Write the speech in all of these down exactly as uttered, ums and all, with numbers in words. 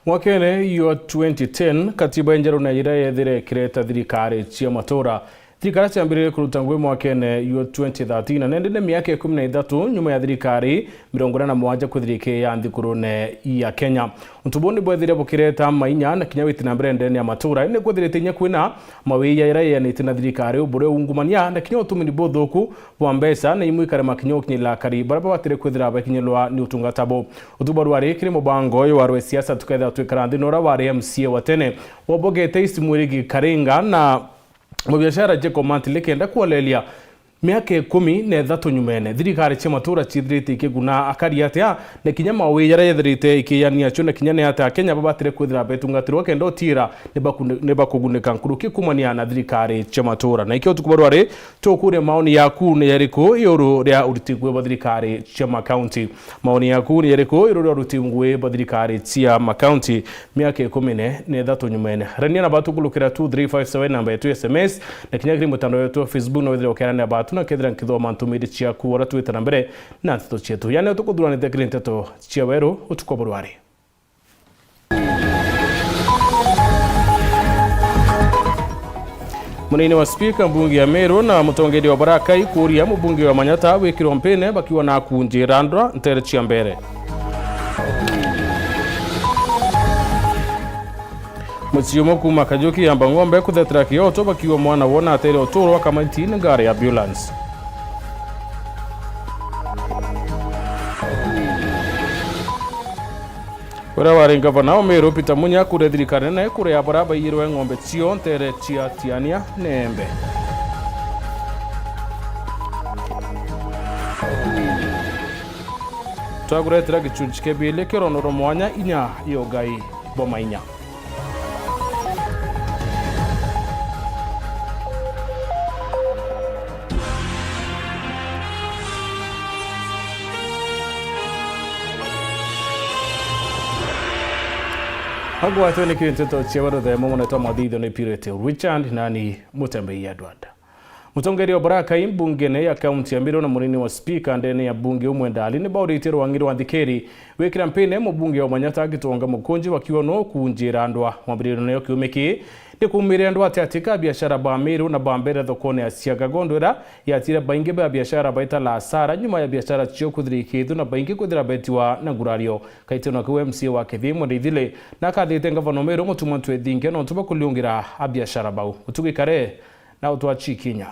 Mwakene jwa twenty ten, katiba injeru na ira yethire ikireta thirikari cia matura. Thirikari ciambiririe kuruta ngugi mwakene jwa twenty thirteen, na nende ni miaka ikumi na ithatu nyuma ya thirikari mirongo ina na mugwanja kwithira ikiya nthigurune ya Kenya. Untu buu ni bwethire bukireta mainya na kinya witi na mbere ndene ya matura, ni kwethirite inya kwina mawia ira yeanite na thirikari, uburia ungumania na kinya utumiri buthuku bwa mbeca na imwe ikarema kinya gukinyirira akari baria babatire kwithira bakinyirwa ni utungata buu. Utuba rwari kiri mubango uyu wa rwe siasa tukethira twikara nthi na uria wari M C A wa tene wa Bogete East Mwirigi Karinga na mubiashara Jacob Mantili kenda kuoleria miaka ikumi na ithatu nyumene. Thirikari cia matura ciithirite ikiguna akari atia, na kinya mawia jaria yethirite ikiyania cio, na kinya ni atia Akenya babatire kwithira betungatirwa kenda utiira ni baku-, ni bakugunika nkuruki kumania na thirikari cia matura. Na ikio utuku bwa rwari, tukuria maoni yaku ni yariku iguru ria uruti ngugi bwa thirikari cia makaunti? Maoni yaku ni yariku iguru ria uruti ngugi bwa thirikari cia makaunti miaka ikumi na ithatu nyumene? Rania na batu kulukira two three five seven namba yetu ya S M S, na kinya kiri mutandao wetu wa Facebook, no withire ukiarania batu na kethira nkithoma ntumiri ciaku ora twita na mbere na nteto cietu. Yani, utuku thuranite kiri nteto cia weru utuku bwa rwari. Munini wa spika mbunge ya Meru na mutongeria wa Barakai kuuria mubunge wa Manyata wikirwa mpine bakiwa na kunjira ndwa ntere cia mbere. Mucii umwe kuuma Kajuki yamba ng'ombe kuthetera kioto bakiwa mwana wona atere uturo wa Kamaiti ni ngari ya ambulance. Uria wari ngavana wa Meru Peter Munya kuria thirikari nene kuria baria baiyirwe ng'ombe cio ntere cia Tiania na Embe. Twakuretera gicunci kia biili kia urono rwa mwanya inya ya ugai bwa mainya. Agwatwe ni kiri nteto cia baruthe mumwe na twa mathitho ni Purity Richard nani Mutembei Edward. Mutongeria wa Barakai mbungene ya kaunti ya Meru na munini wa spika ndene ya bunge umwe ndali ni bauritie rwangi rwa thikiri wikira mpine mubunge wa Manyata Gitonga Mukunji bakiwa no kunjira ndwa. Mwambiririo nayo kiumiki ni kuumire andu atiatika biashara ba Meru na ba mbere thokone ya Siakago, ndwira yatire baingi ba biashara baita la hasara nyuma ya biashara cio kuthirikithua na baingi kwithira betiwa na ngurario. Kaitio na kiu M C A wa Kithii Mwende Ithili na akathite ngavana Meru Mutuma Ntwethingia nontu bwa kuliungira abiashara bau. Utugi kare na utwachikinya.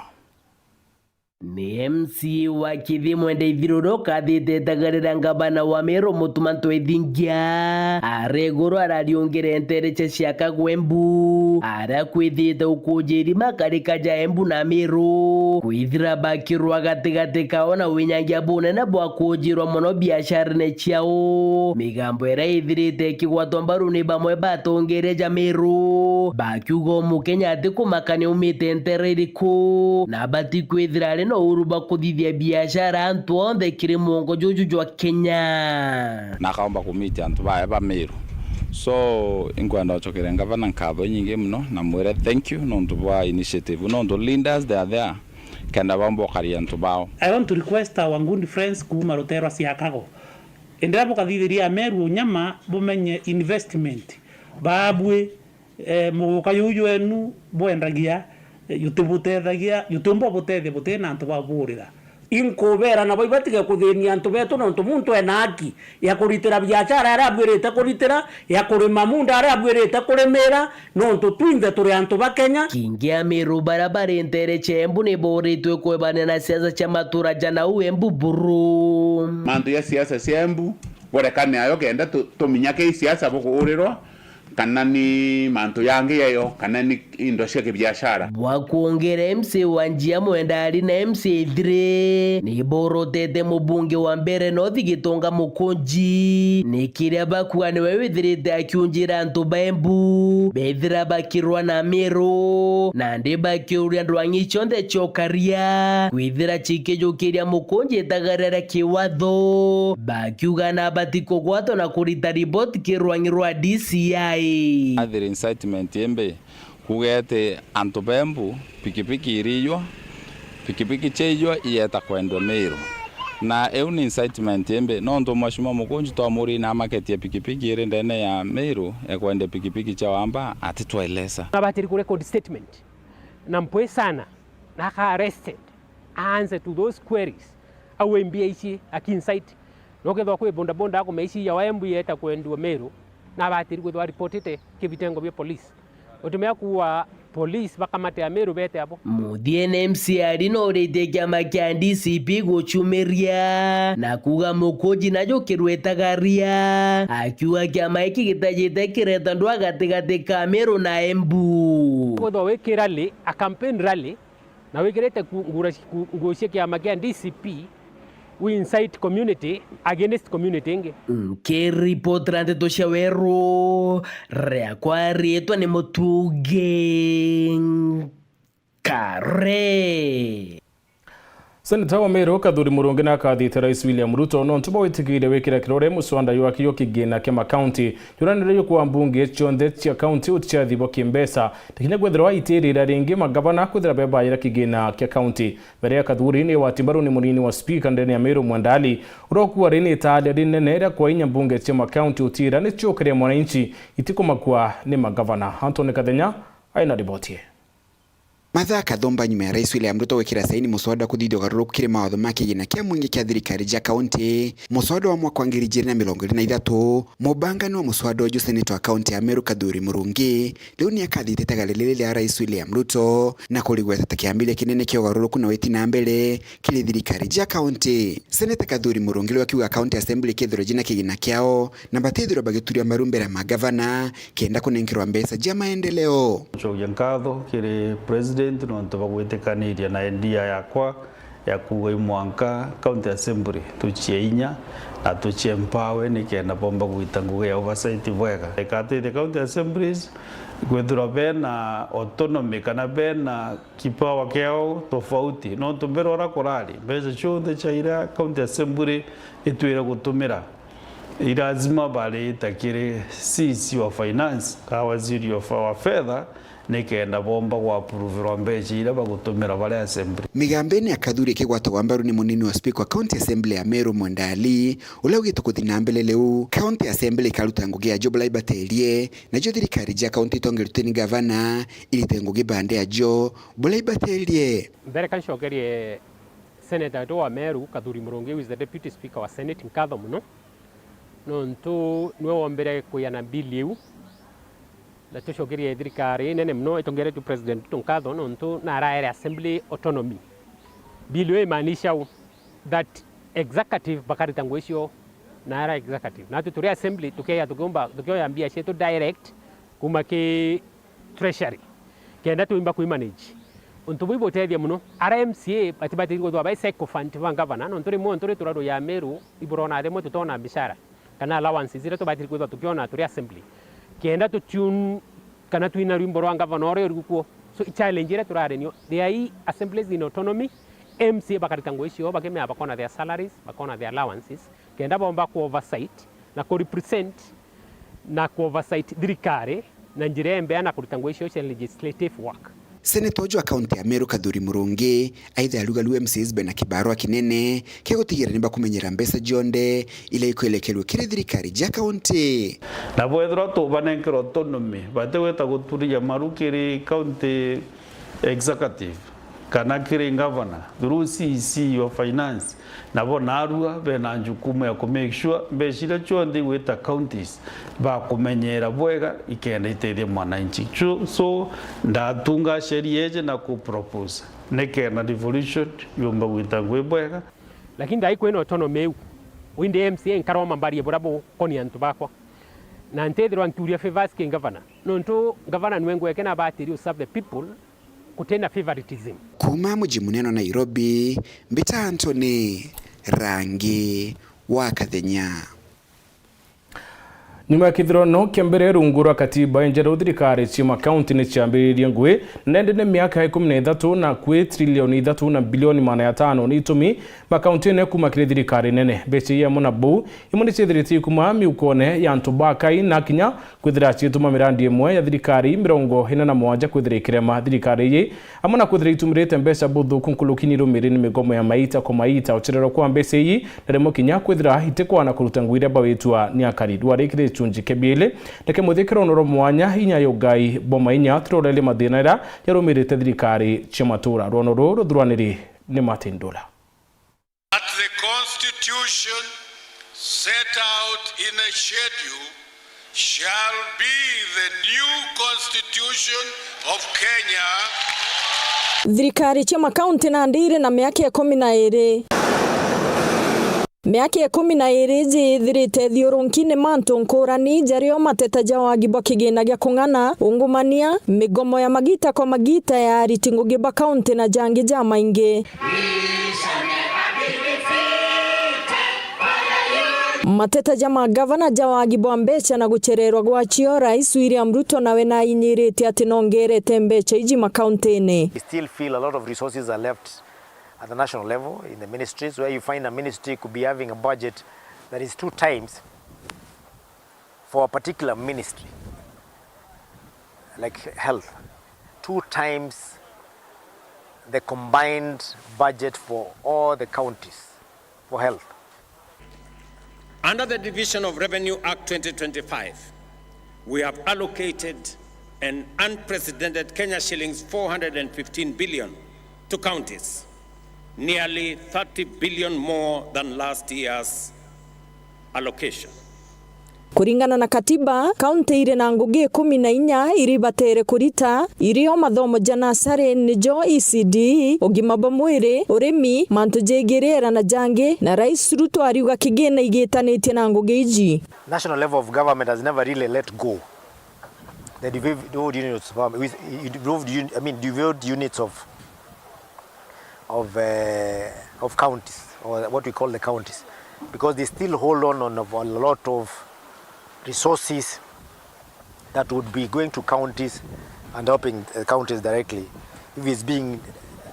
Ni M C A wa Kithii Mwende Ithili uria ukathite itagarira ngavana wa Meru Mutuma Ntwethingia aregurwa arariungire ntere cia Siakago Embu aria kwithite ukunjiri makarika ja Embu na Meru kwithira bakirwa gatigati kao na winyangia bunene bwa kunjirwa mono biasharene ciao. Migambo iria ithirite ikigwatwa mbaru ni bamwe ba atongeria ja Meru bakiuga umukenya ati kumakania umite ntere iriku na abati kwithira ari na uhuru bwa kuthithia biashara antu onthe kiri mwongo juju jwa Kenya. Na akaomba kumiti antu bae ba Meru. So, inkwenda gucokera ngavana nkatho inyingi muno na mwire thank you nontu bwa initiative, nontu leaders they are there kenda baumba ukaria antu bao. I want to request our good friends kuuma ruteere rwa Siakago, enderea bukathithiria Ameru unyama, bumenye investment. Baabui, eh, muguka juu jwenu bwendagia, eh, jutibutethagia, jutiumba ubutethia buti na antu ba buurira. Inkubeera nabo ibatige kuthiinia antu beetu, nontu muntu ena haki ya kuritira biashara iria abuirite kuritira, ya kurima munda aria abuirite kurimira, nontu twinthe turi antu ba Kenya. Kingi Ameru baria bari ntere cia Embu ni booritwe kwebania na siasa cia matura ja nau Embu buru. Mantu ja siasa cia Embu, bwerekane ayo kenda tu-, tuminya kei siasa bukuurirwa, kana ni mantu jangi yayo, kana ni indo cia kibiashara. Bwa kwongera, M C A wa Njia Mwenda ari na M C A Ithiri ni borotete mubunge wa Mbeere North Gitonga Mukunji ni kiria bakuga niwe withirite akiunjira antu ba Embu bethira bakirwa na Meru, nandi bakiuria ndwang'i cionthe cia ukaria kwithira cikijukiria Mukunji itagarira kiwatho, bakiuga na abati kugwatwa na kurita riboti ki rwang'i rwa D C I. Athire incitement imbi, kuuga ati antu ba Embu, pikipiki iriijwa, pikipiki ciaijwa igeeta kwendwa Meru. Na iu ni incitement imbi, nontu Mheshimiwa Mukunji twamuririe na amaketie pikipiki iri ndene ya Meru ya kwendia pikipiki cia wamba, atitwaeleza. Nabatiri ku record statement na mpwi sana na aka arrested, answer to those queries. Au imbia ici aki incite. No kethwa kwi bodaboda akumea ici ya wa Embu yeta kwendua Meru, nabatiri kwithwa reportite ki vitengo bia police. Utumia kuwa police bakamate Ameru bete abo. Muthiene M C A ari no uritie kiama kia D C P gucumiria na kuuga Mukunji najo kirwetagaria, akiuga kiama giki gitajite kireta ndwa gatigati ka Meru na Embu. Kwithwa wi ki rally, a campaign rally, na wikirite ku-, ngura ci-, ku-, nguo cia kiama kia D C P, we incite community against community ingi. Nkiripotera ndeto cia weru, riakwa riitwa ni Mutungi Nkare. Seneta wa Meru Kathuri Murungi nakathite Rais William Ruto nontu bwa witikiire wikira kirore muswada jwaki jwa kigina kia makaunti. Juranire jukwa mbunge cionthe cia kaunti utiathibwa kimbeca, tikinya kwithirwa itirira ringi magavana kwithira bebaira kigina kia kaunti. Mbere ya Kathuri ni wati mbaru ni munini wa spika ndene ya Meru Mwenda Ali, uria ukuwa ri ni italia rinene ria kwainya mbunge cia makaunti utira ni ciukire mwananchi itikumakua ni magavana. Anthony Kathenya aina riboti ii. Mathaa kathumba nyuma ya Rais William Ruto gwikira saini muswada wa kuthithia ugaruruku kiri mawatho ma kigina kia mwingi kia thirikari ja kaunti, muswada wa mwaka wa ngiri ijiri na mirongo iri na ithatu, mubangani wa muswada uju, seneta wa kaunti ya Meru Kathuri Murungi, riu ni akathithite itegare riri ria Rais William Ruto na kurigweta ta kiambiria kinene kia ugaruruku na witi na mbere kiri thirikari ja kaunti. Seneta Kathuri Murungi riu akiuga county assembly ikethirwa jina kigina kiao na batithirwa bagituria maru mbere ya magavana kenda kunenkerwa mbeca ja maendeleo. Gucokia nkatho kiri President nontu bwa gwitikaniria na idea yakwa ya kuuga i mwanka County Assembly tucie inya na tucie empower nikenda bomba gwita ngugi ya oversight bwega. Ikatethia County Assemblies kwithirwa bena autonomy kana bena kipawa kiao tofauti, nontu mbere uria kurari, mbeca cionthe cia iria County Assembly itwire gutumira, i lazima bariita kiri C C wa finance, kana waziri wa fa-, wa fedha, nikenda bomba gwapuruvirwa mbeca iria bagutumira bari assembly. Migambene ya Kathuri ikigwatagwa mbaru ni munini wa spika wa County Assembly ya Meru Mwenda Ali, uria augite kuthi na mbere riu County Assembly ikaruta ngugi ya Job Library Terie, nacio thirikari ja kaunti itongeretwe ni gavana irite ngugi bande ajo buria ibaterie. Mbere ka ncokerie Senator wetu wa Meru, Kathuri Murungi, who is the Deputy Speaker wa Senate, nkatho muno, nontu niwe wombire kwiana bill iu, na tucokerie thirikari nene muno itongeretwe President wetu nkatho, nontu naraere Assembly autonomy. Bill iu imaanisha u that executive bakarita ngugi cio na ara executive. Natwe turi Assembly tukeya tukiumba, tukioya mbia cietu direct kuma ki treasury, kenda twimba kwi manage. Untu buu ibutethia muno. Ara M C A batibatiri kwithirwa bai sycophant ba governor, nontu rimwe untu ri turaru ya Meru, iburona rimwe tutona mishara kana allowances iria tubatiri kwithirwa tukiona turi assembly, kenda tu tune kana twina rwimbo rwa governor uria uri kuo. So, i challenge iria turari nio, they are assemblies in autonomy, M C A bakarita ngugi cio, bakimea bakona their salaries, bakona their allowances, kenda bomba ku oversight na ku represent na ku oversight thirikari na njira imbea na kurita ngugi cio cia legislative work. Seneta uju wa kaunti ya Meru Kathuri Murungi aithe aruga riu M C As bena kibarua kinene kia gutigira ni bakumenyera mbeca cionthe iria ikwelekerua kiri thirikari ja kaunti. Na bwethirwa tubanenkerwa autonomy, batigwita guturia maru kiri county executive kana kiri governor through C E C wa finance, nabo narua bena njukumu ya ku make sure mbeca iria cionthe igwita counties bakumenyera bwega ikenda itethia mwananchi. So, so ndatunga sheria iji na ku propose nikenda devolution yumba gwita ngugi bwega. Lakini ndai kwina autonomy iu, indi M C A nkaroma mbarie buria bukonia antu bakwa. Na ntithirwa nkiuria favors ki governor, nontu governor niwe ngweke na abatiri u serve the people, kutina favoritism. Kuuma muji munene wa Nairobi, mbita Anthony Rangi wa Kathenya. Nyuma ya kithurano kia mbere rungu rwa katiba injeru, thirikari cia makaunti ni ciambiririe ngui, na indi ni miaka ikumi na ithatu na kwi trilioni ithatu na bilioni magana atano ni itumi makaunti-ini kuma kiri thirikari nene. Mbeca ii amwe na buu, imwe ni ciithirite ikuma miukone ya antu ba kai na kinya kwithira ciituma mirandi imwe ya thirikari mirongo ina na mugwanja kwithira ikirema. Thirikari ii amwe na kwithira itumirite mbeca buthuku nkuruki ni irumiri ni migomo ya maita kwa maita, ucererwa kwa mbeca ii, na rimwe kinya kwithira itikwana kuruta ngui iria bawitua ni akari. Rwari kiri gicunji kia biiri, na kia muthia kiri rwono rwa mwanya inya ya ugai bwa mainya, turorere mathina iria jarumirite thirikari cia matura. Rwono ruu ruthuraniri ni Martin Ndula. That the constitution set out in a schedule shall be the new constitution of Kenya. Thirikari cia makaunti nandi iri na miaka ikumi na iiri. Miaka ikumi na iiri iji ithirite thiurunki ni mantu nkurani, jario mateta ja wagi bwa kigina gia kung'ana, ungumania, migomo ya magita kwa magita ya ariti ngugi ba kaunti na jangi jamaingi. Mateta ja magavana ja wagi bwa mbeca na gucererwa gwacio, Rais William Ruto nawe nainyirite ati nongerete mbeca iji makaunti-ini. We still feel a lot of resources are left at the national level in the ministries, where you find a ministry could be having a budget that is two times for a particular ministry, like health, two times the combined budget for all the counties for health. Under the Division of Revenue Act twenty twenty-five, we have allocated an unprecedented Kenya shillings four hundred and fifteen billion to counties, nearly thirty billion more than last year's allocation. Kuringana na katiba, kaunti iri na ngugi ikumi na inya iria ibatere kurita, irio mathomo ja nasari, nijo E C D, ugima bwa mwiri, urimi, mantu jegii riera na jangi, na Rais Ruto ariuga kigina igitanitie na ngugi iji. National level of government has never really let go the devolved units of, with devolved un-, I mean, devolved units of of, uh, of counties, or what we call the counties, because they still hold on, on of a lot of resources that would be going to counties and helping, uh, counties directly if it's being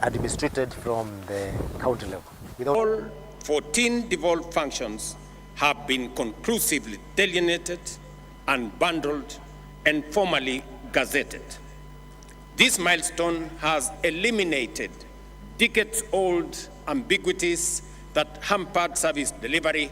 administered from the county level. Without All fourteen devolved functions have been conclusively delineated, unbundled, and formally gazetted. This milestone has eliminated decades-old ambiguities that hampered service delivery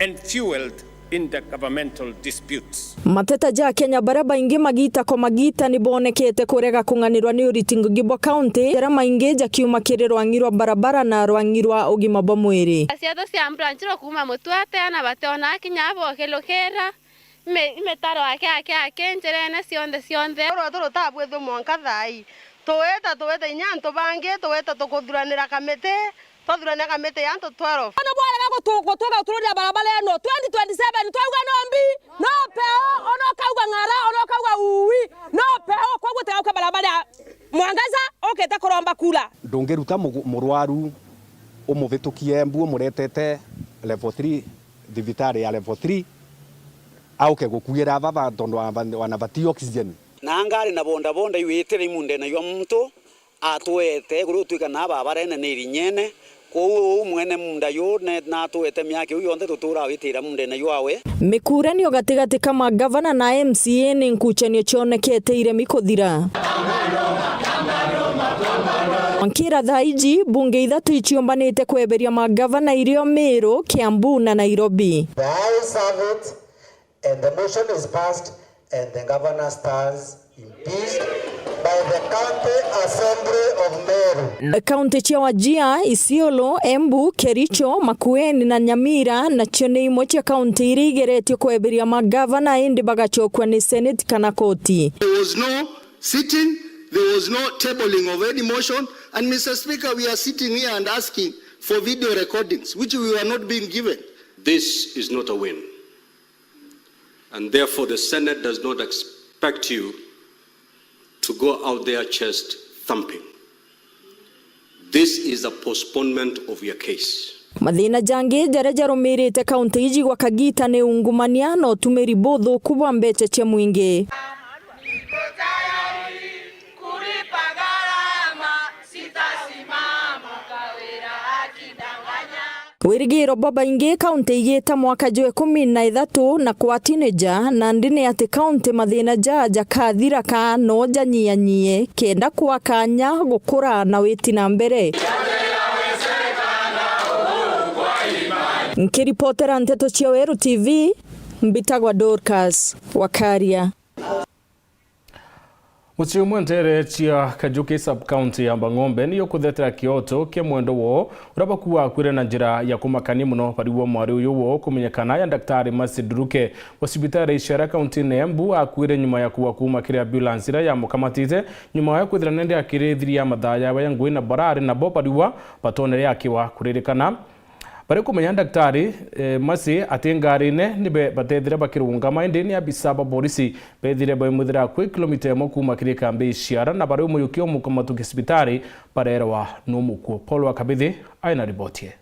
and fueled intergovernmental disputes. Mateta ja Kenya baria baingi magita kwa magita ni bonekete kurega kung'anirwa ni uriti ngugi bwa kaunti, jaria maingi jakiuma kiri rwang'i rwa barabara na rwang'i rwa ugima bwa mwiri. Ciatho cia ambulance rukuma Mutwate, ana bateona kinya abo ukilukira. Ime-, imitaro ake, ake, ake, njirene cionthe, cionthe. Rwatu rutabwithwe mwanka thaai. Tuwita, tuwita inya antu bangi, tuwita tukuthuranira kamiti, twathuranira kamiti ya antu twelve. Bono bwarega gutu-, gutwiga gutururira barabara ino twenty twenty-seven, twauga no mbi, no peo, ona ukauga ng'ara, ona ukauga uwi, no peo, koguo tigauke barabara ya Mwangaza ukite kuromba kura. Ndungiruta mugu-, murwaru umuvitukie Embu umuretete level three, thibitari ya level three, auke gukuira baba tondu wana-, wanavatii oxygen. Na ngari na bodaboda iwitire imundene ywa muntu atwete iguru utwika na babarene ni irinyene. Kwou uu mwene munda yu ne-, natwete miaka iu yonthe tutura awitira mundene ywawe. Mikuranio gatigati ka magavana na M C A ni nkuchanio cionekete iremi kuthira. Nkira thaa iji, mbunge ithatu iciumbanite kweberia magavana irio Meru, Kiambu na Nairobi. The ayes have it, and the motion is passed, and the governor stands impeached by the County Assembly of Meru. Kaunti cia Wajir, Isiolo, Embu, Kericho, Makueni na Nyamira nacio ni imwe cia kaunti iria igeretio kweberia magavana indi bagacokua ni seneti kana koti. There was no sitting, there was no tabling of any motion, and Mister Speaker, we are sitting here and asking for video recordings, which we were not being given. This is not a win, and therefore the Senate does not expect you to go out there chest thumping. This is a postponement of your case. Mathina jangi jaria jarumirite kaunti iji gwa kagita ni ungumania na utumiri buthuku bwa mbeca cia mwingi. Wirigiro bwa baingi kaunti igita mwaka jwa ikumi na ithatu na kwa teenager, nandi ni ati kaunti mathina jaa jakathira ka no janyiyanyie kenda kwa kanya gukura na witi na mbere. Nkiripotera nteto cia Weru T V, mbitagwa Dorcas Wakaria. Mucii umwe nteere cia Kajuki sub-county ya Bang'ombe niyo kuthetera kioto kia mwendwa woo uria bakuuga akuire na njira ya kumakania mono. Bariuga mwari uyu woo kumenyekana ya Daktari Mercy Nduruke wa cibitari ya Isiara kauntine ya Embu akuire nyuma ya kuua kuuma kiri ambulance iria yamukamatite nyuma ya kwithira nende akirithiria mathaa jawe ya ngui na barari nabo bariuga batonere akiwa. Kuririkana bari kumenya Daktari, eh, Mercy ati ngarine nibe batethire bakirungama, indi ni abisa ba borisi bethire baimwithira akui kilomita imwe kuuma kiri kambi Isiara, na bari umuyukia umukamatukia cibitari barerwa ni umukuu. Paul wa Kabithi aina riboti ii.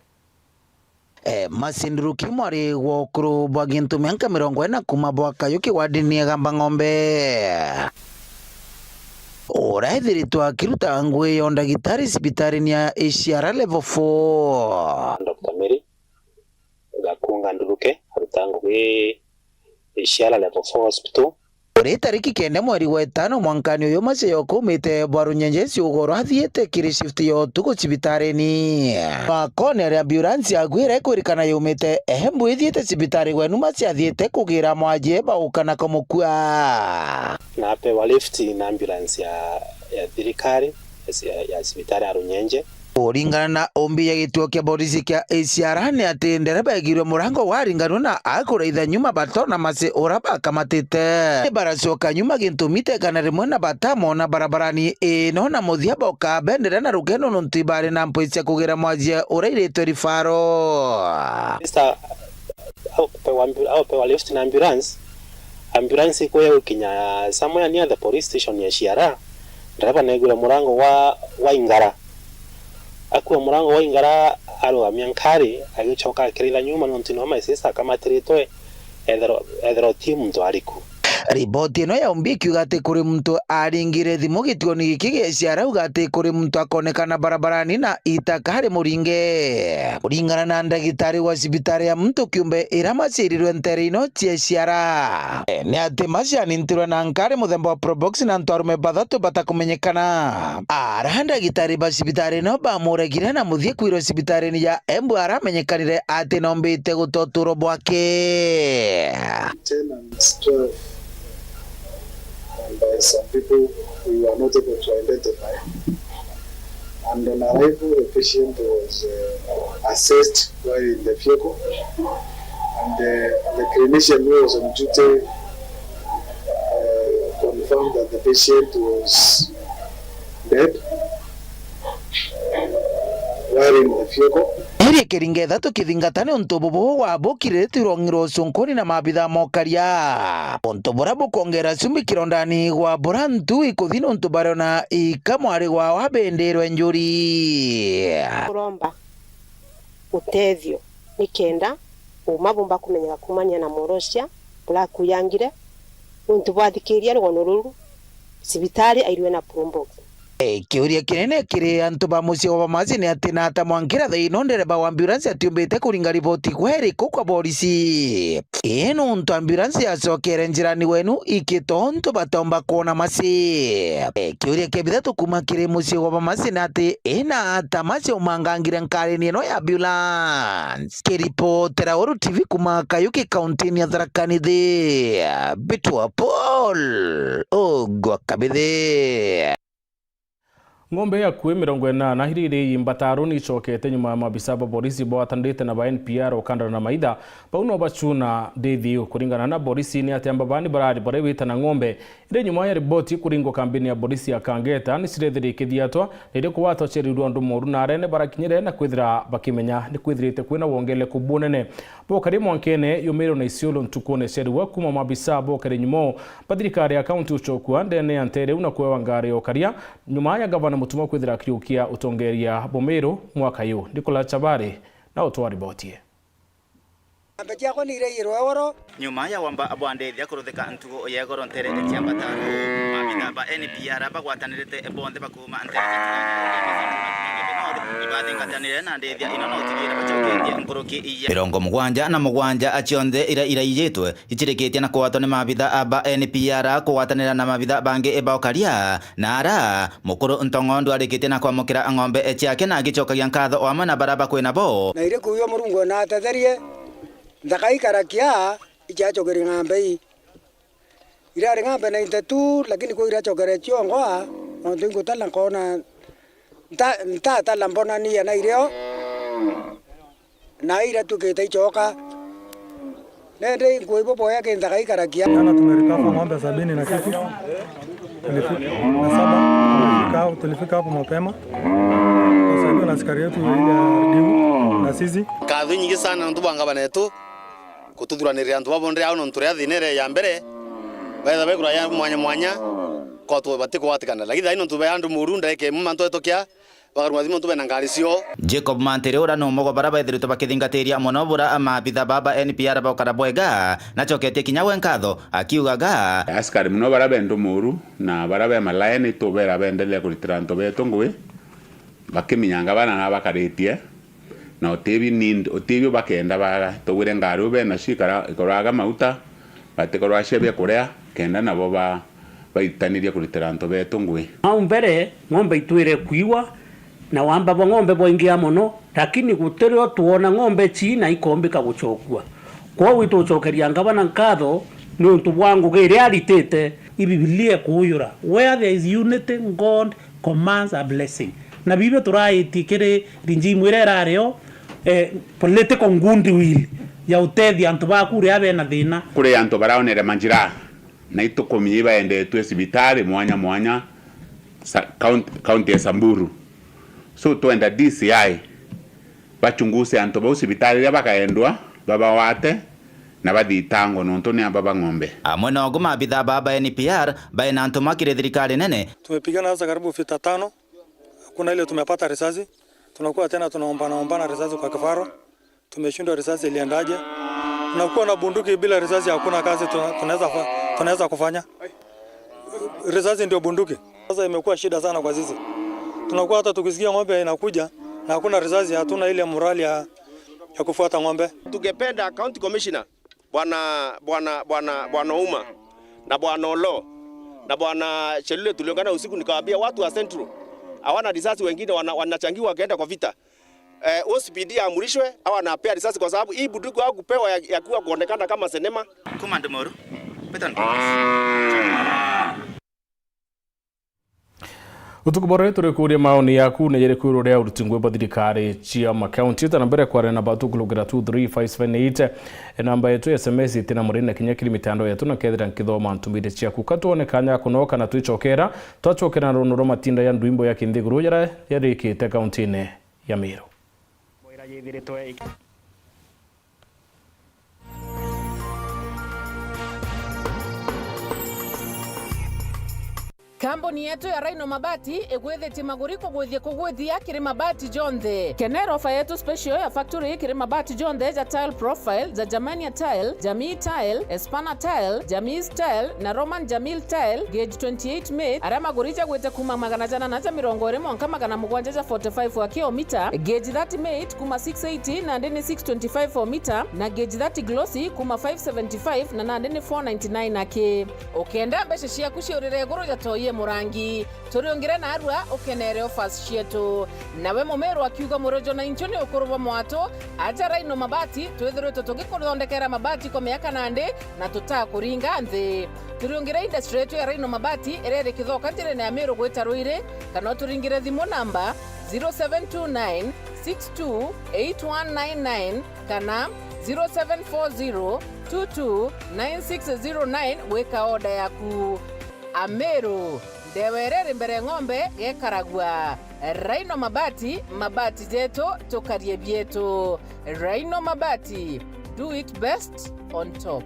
Eh, Mercy Nduruki mwari gwa ukuru bwa gintu mianka mirongo ina kuuma bwa Kayuki wardini ya Gamba Ng'ombe. Uria ethiritwe akiruta ngui ya ndagitari cibitarini ya Isiara Level four. Doctor Mary Gakunga Nduruke, aruta ngui Isiara Level four Hospital. Uri tariki kenda mweri wa itano mwankani uyu, Mercy yokumite bwa Runyenje ciugo rwathiite kiri shift ya utuku cibitarini. Bakone aria ambulance yaku iria ikwirikana yumite Embu ithiite cibitari gwenu, Mercy athiite kugira mwajie bauka na kumukua. Na apewa lift na ambulance ya, ya thirikari, ya, ya cibitari ya Runyenje. Kuringana na ombi ya gituo kia borisi kia Isiara ni ati ndereba egirwe murango waringanwe na akuraitha nyuma batona Mercy ura bakamatite. Baracoka nyuma gintumi tegana rimwe na batamona barabarani ino na muthia boka bendere na rugendo nontu ibari na mpwi cia kugira mwajie ura iritwe rifaro. Mister Aupewa ambu-, aupewa lift na ambulance. Ambulance ikuya gukinya somewhere near the police station ya Isiara, ndereba negwira murango wa, wa ingara. Akua murango wa ingara, arugamia nkari, agicoka akiritha nyuma nontu no my sister akamatiritwe, ethero, ethero ti muntu ariku. Riboti ino ya ombi ikiuga ati kuri muntu aringire thimu gituoni giki gia Isiara, auga ati kuri muntu akonekana barabarani na itaka ari muringe. Kuringana na ndagitari wa cibitari ya muntu kiumbe ira maciarirwe ntere ino cia Isiara, ni ati Mercy anintirwe na nkari muthemba wa Probox na antu arume bathatu batakumenyekana. Ara ndagitari ba cibitari ino bamuregire na muthie kwirwa cibitarini ya Embu aramenyekanire ati nombite gutoturwa bwake. Tenants twelve, and by some people we were not able to identify. And on arrival, the patient was, uh, assessed while in the vehicle, and, uh, the clinician who was on duty, uh, confirmed that the patient was dead while in the vehicle. Iri kiringa ithatu kithingata ni untu bubu bwabukire tirong'irwo cunkuni na maabitha mokaria. Untu buria bukongera cumbi kirondani gwa bura ntu ikuthi ni untu bariona ika mwari gwao abindirwe njuri. Kuromba utethio nikenda uma bumba kumenyeka kumania na mworocia uria akuyangire, nontu bwathikiria rugono ruru cibitari airwe na Probox. Eh, kiuria kinene kiri antu ba mucii wa Bamasi ni ati nata mwankira thaa ino ndereba wa ambulance atiumbite kuringa riboti kweri ku kwa borisi? Ii nontu ambulance yacokere njirani wenu iki tontu batomba kwona Mercy. Eh, kiuria kia bithatu kuma kiri mucii wa Bamasi ni ati ina ata Mercy umangangire nkarini ino ya ambulance? Kiripotera Weru T V kuma Kayuki, kauntini ya Tharaka Nithi, mbitwa Paul Ogwa Kabithi. Ng'ombe akui mirongo inana iria iri imbataro ni icokete nyuma ya maabisa ba borisi bwatanirite na ba N P R ukandara na maitha. Bau no bacuna ndithi iu. Kuringana na borisi, ni ati amba bani barari baria bita na ng'ombe. Iri nyuma ya riboti kuringwa kambini ya borisi ya Kangeta, ni cirethire ikithiatwa na iri kugwatwa ciarirua undu moru na arene barakinyire na kwithira bakimenya ni kwithirite kwina wongereku bunene. Bokari mwankene yumirwe na Isiolo ntukune cia riua kuma maabisa bokari nyuma ba thirikari ya kaunti ucokua ndene ya ntere iu na kuewa ngari ya ukaria nyuma ya gavana Mutuma kwithira akiriukia utongeria Bumiru mwaka yu. Nicolas Chabari na utwa riboti ii. Ng'ombe ciakwa ni iraiyirwe oro. Nyuma ya wamba bwa ndithia kuruthika ntugu ya igoro ntere cia Mbataro, maabitha ba N P R bagwatanirite bonthe bakuuma ntere cia North ibathingatanire na ndithia ino na utigire bacoketie nkuruki iya mirongo mugwanja na mugwanja a cionthe iria iraiyitwe icirikitie na kugwatwa ni maabitha ba N P R kugwatanira na maabitha bangi ba ukaria, na ara Mukuru Ntong'ondu arikitie na kwamukira ng'ombe ciake na agicokagia nkatho o amwe na baria bakwi nabo. Na iri kuuga Murungu na atetherie, nthaka ikarakia, ichachokeri ng'ombe ii. Irari ng'ombe ninety-two, lakini kwi irachokere ciongwa, nontu ingutala nkona, nta-, ntatala mbonania na irio. Na iratuikite icoka. Nende nkuibo boya kinthaga ikarakia. Jana tumerecover ng'ombe sabini na kitu. Tulifika, na saba, tulifika, tulifika hapo mapema. Tusaidiwa na askari yetu ile ya diu na sisi. Nkaatho inyingi sana nontu bwa ngavana yetu kututhuranirira antu babo ndiri au nontu ria thina ire ya mbere. Baitha baigura ya mwanya mwanya, kwa tu bati kugwatikana. Lakini thaino nontu be andu muru ndareke mantu etokia, bakarungwa thimu nontu bena ngari cio. Jacob Mantiri, uria ni umwe gwa baria baithiritwe bakithingatiria mono buria maabitha baba N P R baukara bwega, nacoketie kinya we nkatho, akiugaga, askari mono baria be ndu muru na baria be malaeni, tubera beendelee kuritira antu betu ngui, bakiminyanga bana na bakaritie, na utibi need, utibi bakenda baga, tugwire ngari u bena cio ikara-, ikoraga mauta, batikorwa cia bia kuria, kenda nabo ba-, baitanirie kuritira antu betu ngui. Au mbere, ng'ombe itwire kuiwa, na wamba bwa ng'ombe bwaingia mono, lakini gutirio twona ng'ombe ci na ikombika gucokua. Kwoou itucokeria ngavana nkatho niuntu bwa ngugi iria aritite. I Bibilia ikuujura, "Where there is unity, God commands a blessing." Na bibi turaitie kiri regime iria irario, eh, political goodwill ya utethia antu baku uria bena thina. Kuri antu baraonere manjira na itukumia ibaendetwe cibitari mwanya mwanya, sa-, kaunti, kaunti ya Samburu. So, twenda D C I bachunguse antu bau cibitari iria bakaendwa, babawate na bathitangwe nontu ni aba ba ng'ombe. Amwe nogu maabitha baba N P R baina ntuma kiri thirikari nene. Tumepigana sasa karibu vita tano. Hakuna ile tumepata risasi. Tunakuwa tena tunaombana ombana risasi kwa kifaro. Tumeshindwa risasi iliendaje. Tunakuwa na bunduki, bila risasi hakuna kazi tuna-, tunaweza fa-, tunaweza kufanya. Risasi ndio bunduki. Sasa imekuwa shida sana kwa sisi. Tunakuwa hata tukisikia ng'ombe inakuja na hakuna risasi, hatuna ile morali ya, ya kufuata ng'ombe. Tungependa County Commissioner, bwana, bwana, bwana, bwana Ouma na bwana Olo na bwana Chelule, tuliongana usiku, nikawaambia watu wa Central hawana risasi, wengine wana-, wanachangiwa wakienda kwa vita. Eh, O C P D aamrishwe au anapea risasi, kwa sababu hii bunduki hakupewa ya, ya kuwa kuonekana kama sinema. Kuma Ndumoru, Peter Ndumoru. Utuku bwa reo turikuuria maoni yaku ni jiriku iguru ria uruti ngui bwa thirikari cia makaunti. Uta na mbere kwaria na batu kurukira two three five seven eight. Namba yetu ya S M S itina murina kinya kiri mitandao yetu na kethira nkithoma ntumire ciaku. Ka twone kanya kuno kana twicokera, twacokera na rundu rwa matinda ya ndwimbo ya kinthiguru jaria yarikite kauntine ya Meru. Mwira yithiritwe iki- Kambuni yetu ya Rhino Mabati igwithitie maguri kugwithia kugwithia kiri mabati jonthe. Kenera ofa yetu special ya factory kiri mabati jonthe ja tile profile, ja Germania tile, Jamii tile, Espana tile, Jamii tile na Roman Jamil tile, gauge twenty-eight mate, aria maguri jagwite kuma magana jana na ja mirongo iri mwanka magana mugwanja ja forty-five wa kilomita, gauge thirty mate kuma six eighty nandi ni six twenty-five o mita, na gauge thirty glossy kuma five seventy-five na nandi ni four ninety-nine aki. Ukenda mbeca ciaku ciurire iguru ja toi e murangi, turiungire narua ukenere offers cietu. Nawe Mumiru akiuga, murojo na inchu ni ukuru bwa mwatu, aja Rhino Mabati, twithiritwe tugikuthondekera mabati kwa miaka nandi na tutakuringa nthi. Turiungire industry yetu ya Rhino Mabati iria iri Kithoka njirene ya Meru gwita Ruiri, kana uturingire thimu namba zero seven two nine six two eight one nine nine kana zero seven four zero two two nine six zero nine gwika order yaku. Ameru, ndewa iria iri mbere ng'ombe gekaragua. Rhino Mabati, mabati jetu, tukarie bietu. Rhino Mabati, do it best on top.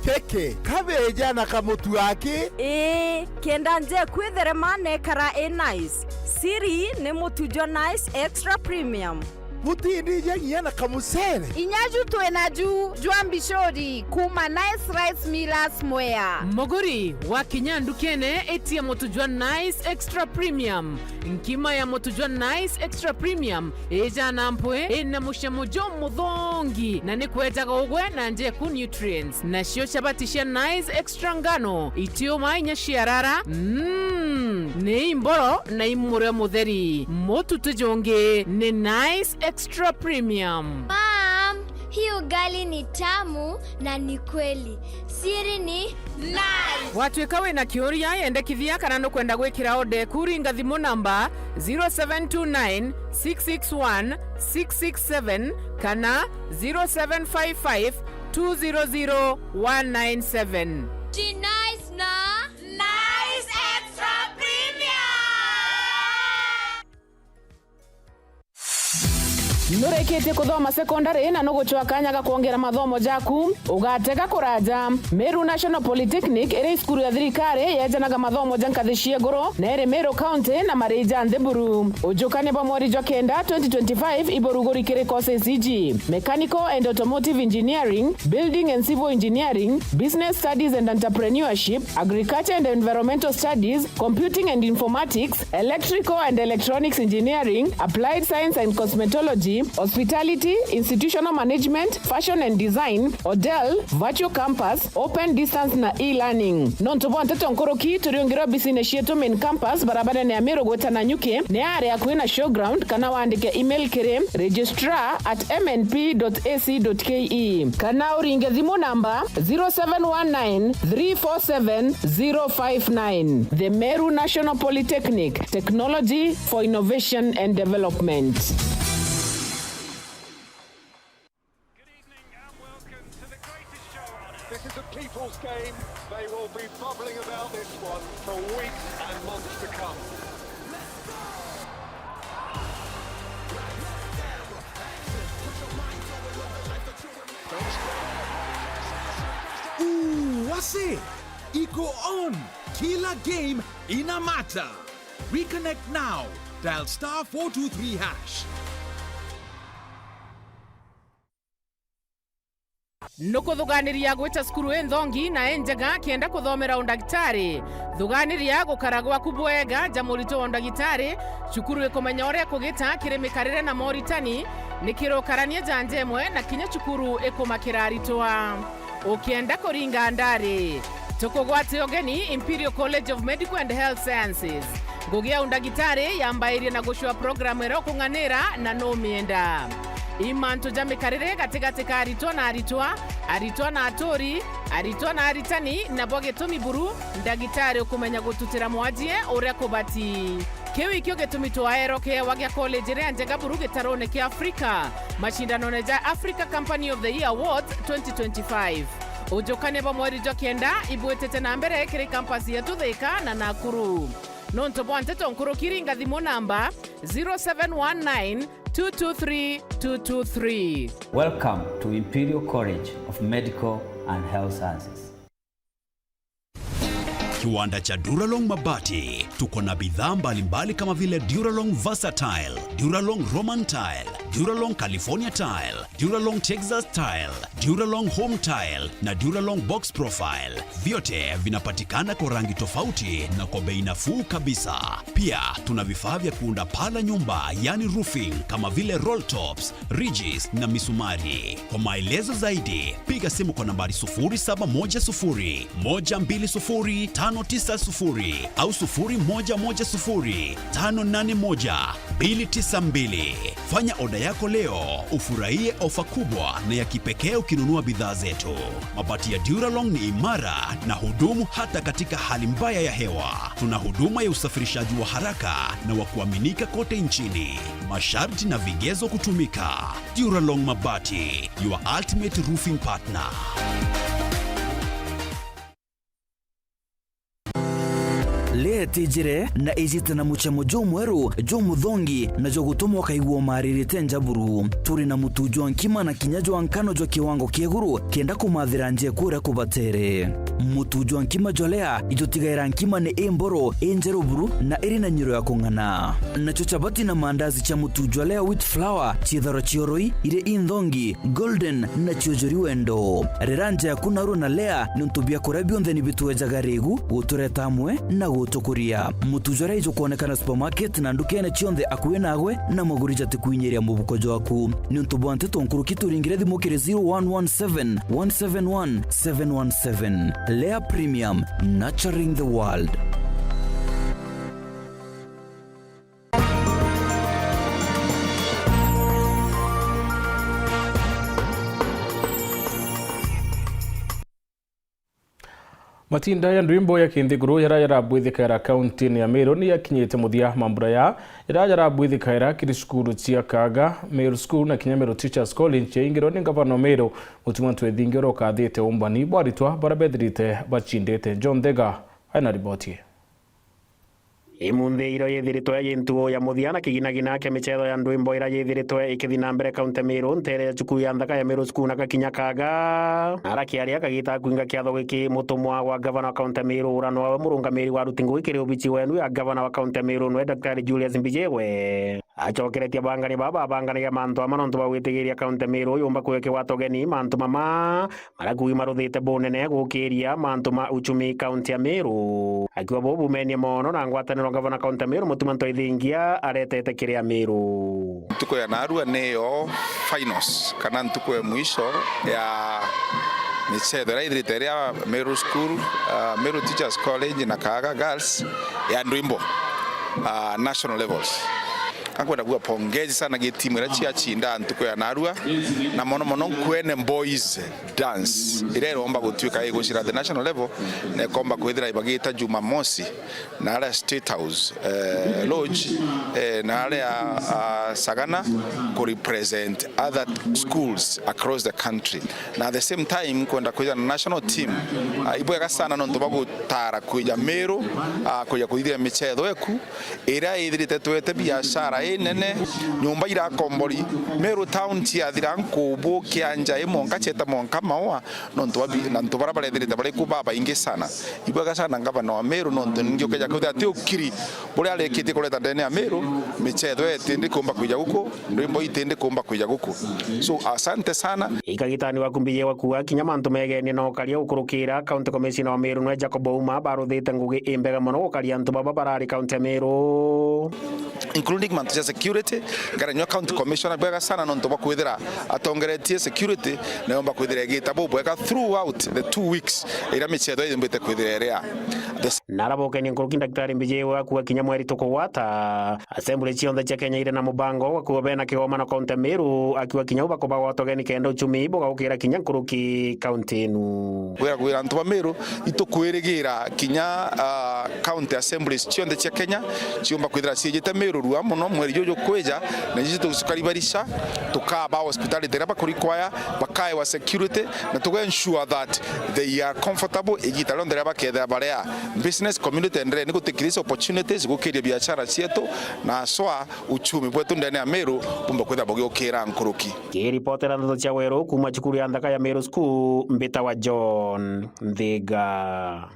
Take Ke, kabeja na kamutu aki? Ii, kenda njeku itherema na ikara i nice. Siri ni mutu jwa Nice Extra Premium. Butindija nginya na kamucere? Inya ju twi naju jwa mbicuri kuuma Nice Rice Millers Mwea. Muguri, wakinya ndukene, itia mutu jwa Nice Extra Premium. Nkima ya mutu jwa Nice Extra Premium ijana mpwi, ina mucamo jumuthongi, na ni kwejaga ugwe na njeku nutrients. Nacio chabati cia Nice Extra ngano, itiuma inya ciarara, mm, ni imboro na imurio mutheri. Mutu ti jungi, ni Nice Extra Premium. Mom, hii ugali ni tamu na ni kweli. Siri ni Nice. Watuika wina kiuria, yendekithia kana nukwenda gwikira order eku, ringa thimu namba zero seven two nine six six one six six seven kana zero seven five five two zero zero one nine seven. Ti Nice na Nice Extra Premium. Nurikitie kuthoma secondary na nugucwa kanya ga kwongera mathomo jaku? Ugatega kuraja. Meru National Polytechnic iri cukuru ya thirikari yejanaga mathomo ja nkathi cia iguru na iri Meru County na mari ja nthi buru. Ujukania bwa mweri jwa kenda twenty twenty-five iburuguri kiri courses iji: Mechanical and Automotive Engineering, Building and Civil Engineering, Business Studies and Entrepreneurship, Agriculture and Environmental Studies, Computing and Informatics, Electrical and Electronics Engineering, Applied Science and Cosmetology, Hospitality, Institutional Management, Fashion and Design, Hotel, Virtual Campus, Open Distance na E-Learning. Nontu bwa nteto nkuruki, turiungire obisine cietu Main Campus, barabarene ya Miru gwita Nanyuki, ni ari akui na Showground, kana wandike email kiri registrar at M N P dot A C dot K E, kana uringe thimu namba zero seven one nine three four seven zero five nine. The Meru National Polytechnic, technology for innovation and development. Good evening and welcome to the greatest show on earth. This is a people's game. They will be bubbling about this one for weeks and months to come. Ooh, what's it? Iko on. Kila game ina matter. Reconnect now. Dial star four two three hash. Nukuthuganiria gwita cukuru inthongi na injega kenda kuthomera undagitari? Thuganiria gukara gwaku bwega ja murito wa undagitari. Cukuru ikumenya uria kugita kiri mikarire na moritani, ni kirukarania ja nja imwe na kinya cukuru ikumakira aritwa. Ukienda kuringa ndari, tukugwate ugeni Imperial College of Medical and Health Sciences. Ngugi ya undagitari yambairie na gucua programu iria ukung'anira na numienda. I mantu ja mikarire gatigati ka aritwa na aritwa, aritwa na aturi, aritwa na aritani, nabo gitumi buru ndagitari ukumenya gututira mwajie uria kubati. Kiu ikio gitumi twaeerwa kiewa gia college iria njega buru gitarone kia Afrika, macindanone ja Africa Company of the Year Awards twenty twenty-five. Ujukania bwa mweri jwa kenda ibwitite na mbere kiri campus yetu Thika na Nakuru. Nontu bwa nteto nkuruki, ringa thimu namba zero seven one nine two two three two two three. Welcome to Imperial College of Medical and Health Sciences. Kiwanda cha Duralong Mabati. Tuko na bidhaa mbalimbali kama vile Duralong Versatile, Duralong Roman Tile, Duralong California Tile, Duralong Texas Tile, Duralong Home Tile na Duralong Box Profile. Vyote vinapatikana kwa rangi tofauti na kwa bei nafuu kabisa. Pia tuna vifaa vya kuunda paa la nyumba, yani roofing, kama vile roll tops, ridges na misumari. Kwa maelezo zaidi, piga simu kwa nambari sufuri saba moja sufuri, moja mbili sufuri, tano tisa sufuri au sufuri moja moja sufuri, tano nane moja, mbili tisa mbili. Fanya oda yako leo, ufurahie ofa kubwa na ya kipekee ukinunua bidhaa zetu. Mabati ya Duralong ni imara na hudumu hata katika hali mbaya ya hewa. Tuna huduma ya usafirishaji wa haraka na wa kuaminika kote nchini. Masharti na vigezo kutumika. Duralong Mabati, your ultimate roofing partner. Lea etijire na ijite na muchemo jumweru, jumuthongi, na jwa gutuma ukaigua umaririte nja buru. Turi na mutu jwa nkima na kinya jwa nkano jwa kiwango kia iguru, kenda kumathira nja eku uria kubatere. Mutu jwa nkima jwa Lea ijutigaira nkima ni imboro, injeru buru, na iri na nyiro ya kung'ana. Nacho chapati na mandazi cha mutu jwa Lea wheat flour, chiitharo chioroi, iri inthongi, golden, na chiujuri wendo. Rira nja yaku narua na Lea, niuntu biakuria bionthe ni bitwejaga rigu gutureta amwe na gutukuria. Mutu jwa Lea ijukwonekana supermarket na ndukene cionthe akui nagwe, na maguri jatikwinyiria mubuko jwaku. Niuntu bwa nteto nkuruki, turingire thimu kiri zero one one seven, one seven one, seven one seven. Lea Premium, nurturing the world. Matinda ya ndwimbo ya kinthiguru jaria jarabwithikaira kauntini ya Meru ni yakinyite muthia. Mambura ya jaria jarabwithikaira kiri cukuru cia Kaga, Meru School na kinya Meru Teachers College yaingirwe ni ngavana wa Meru, Mutuma Ntwethingi, uria ukathite umbani bwa aritwa baria bethirite bachindite. John Thega aina riboti ii. Imunthi iro yithiritwe yi ntuo ya muthia na kiginagina kia michetho ya ndwimbo iria yithiritwe ikithi na mbere kaunti ya Meru, ntere ya cukuru ya nthaka ya Meru School na gakinya Kaga. Na arakiaria akagita kwinga kiatho giki, mutumwa wa gavana wa kaunti ya Meru, uria nwawe murungamiri wa aruti ngugi kiri obici wenu ya gavana wa kaunti ya Meru, nwe Daktari Julius Mbijiwe, acokeretie abangani baba babanganagia mantu ama nontu bwa gwitigiria kaunti ya Meru yumba kwikigwa togeni mantu mama maria kuugi maruthite bunene gukiria mantu ma uchumi kaunti ya Meru. Akiuga buu bumenie mono na ngwataniro gavana kaunti ya Meru, Mutuma Ntwethingia aretete kiri Ameru. Ntuku ya narua niyo finals, kana ntuku ya mwisho ya michetho iria ithirite iria Meru School, ah, Meru Teachers College na Kaga Girls ya ndwimbo, ah, national levels. Nkwenda kuga pongezi sana gi timu iria ciachinda ntuku ya narua, na mono mono Nkwene Boys Dance, iria iromba gutuika igucira the national level, na ikomba kwithira ibagita Jumamosi na aria State House, eh, Lodge, eh, na aria, ah, Sagana ku represent other schools across the country. Na at the same time, kwenda kwithira na national team, ah, ibwega sana nontu bwa gutara kwija Meru, ah, kwija kuthithia michetho eku, iria ithirite twete biashara inene, nyumba irakombori, Meru town ciathira nkubu kianja imwe nka cieta mwanka maua, nontu wa bi-, na antu baria barethirite bari ku babaingi sana. Ibwega sana ngavana wa Meru, nontu ningi ukeja kwithira ti ukiri buria arikitie kureta ndene ya Meru, michetho itindi kumba kwija guku, ndwimbo itindi kumba kwija guku. So, asante sana. Ikagitani waku Mbijiwe kuuga kinya mantu megenie na ukaria gukurukira, County Commissioner wa Meru nwe Jacob Ouma baruthite ngugi imbega mono gukaria antu baba barari kaunti ya Meru, including mantu ja security. Ngara nyo County Commissioner bwega sana nontu bwa kwithira atongeretie security na yomba kwithira igita bubwega throughout the two weeks iria michetho yumbite kwithira iria. The Narabokenia nkuruki Daktari Mbijiwe akuuga kinya mweri tukugwata, Assembly cionthe cia Kenya iri na mubango wa kuuga bena kigomano kaunti ya Meru, akiuga kinya u bakuba gwatwa ugeni kenda uchumi bugaukira kinya nkuruki kaunti inu. Gwira gwira antu ba Meru, itukwirigira kinya, ah, county assemblies cionthe cia Kenya ciumba kwithira ciijite Meru rua mono mweri juju kwija, na icio tucikaribarisha, tukaba hospitality iria bakurequire, bakaewa security, na tuga ensure that they are comfortable igita rionthe riria bakethira baria. Business community endelee ni gutikirisa opportunities gukiria biashara cietu, na aswa uchumi bwetu ndene ya Meru bumba kwithira bugiukira nkuruki. Kiripotera ndeto cia weru kuuma cukuru ya nthaka ya Meru School, mbitawa John Nthiga.